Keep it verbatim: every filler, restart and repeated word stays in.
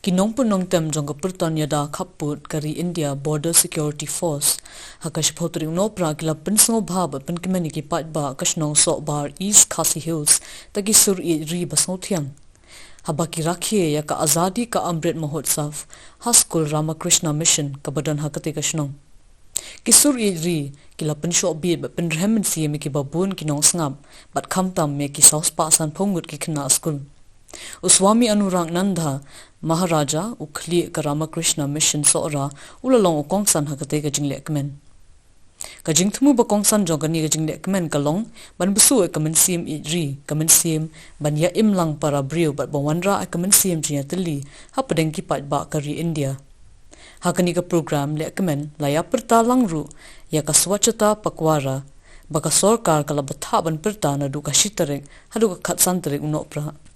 Ki nongpynlong tem jong ka pyrton ïada khappud ka ri India Border Security Force ha ka shiphew tarik u Nohprah ki la pynsngewbha bad pynkmen ïa ki paidbah ka shnong Sohbar, East Khasi Hills, da ki sur ïeit ri ba sngewthiang, haba ki rakhe ïa ka Azadi Ka Amrit Mahotsav ha skul Ramakrishna Mission kaba don ha katei ka shnong. Ki sur ïeit ri ki la pynshoh bit bad pynrhem mynsiem ïa kiba bun ki nongsngap, bad khamtam ïa ki saw spah sanphew ngut ki khynnah skul. U Swami Anuragananda Maharaja, u khlieh ka Ramakrishna Mission Sohra, u la long u kongsan ha katei ka jinglehkmen. Ka jingthmu ba kongsan jong kane ka jinglehkmen ka long ban bsuh ïa ka mynsiem ïeit ri, ka mynsiem ban ïa imlang para briew bad ban wanrah ïa ka mynsiem jingïatylli hapdeng ki paidbah ka ri India. Ha kane ka program lehkmen la ïa pyrta lang ruh ïa ka Swachhata Pakhwada, ba ka sorkar ka la bthah ban pyrta naduh ka shi tarik haduh ka khatsan tarik u Nohprah.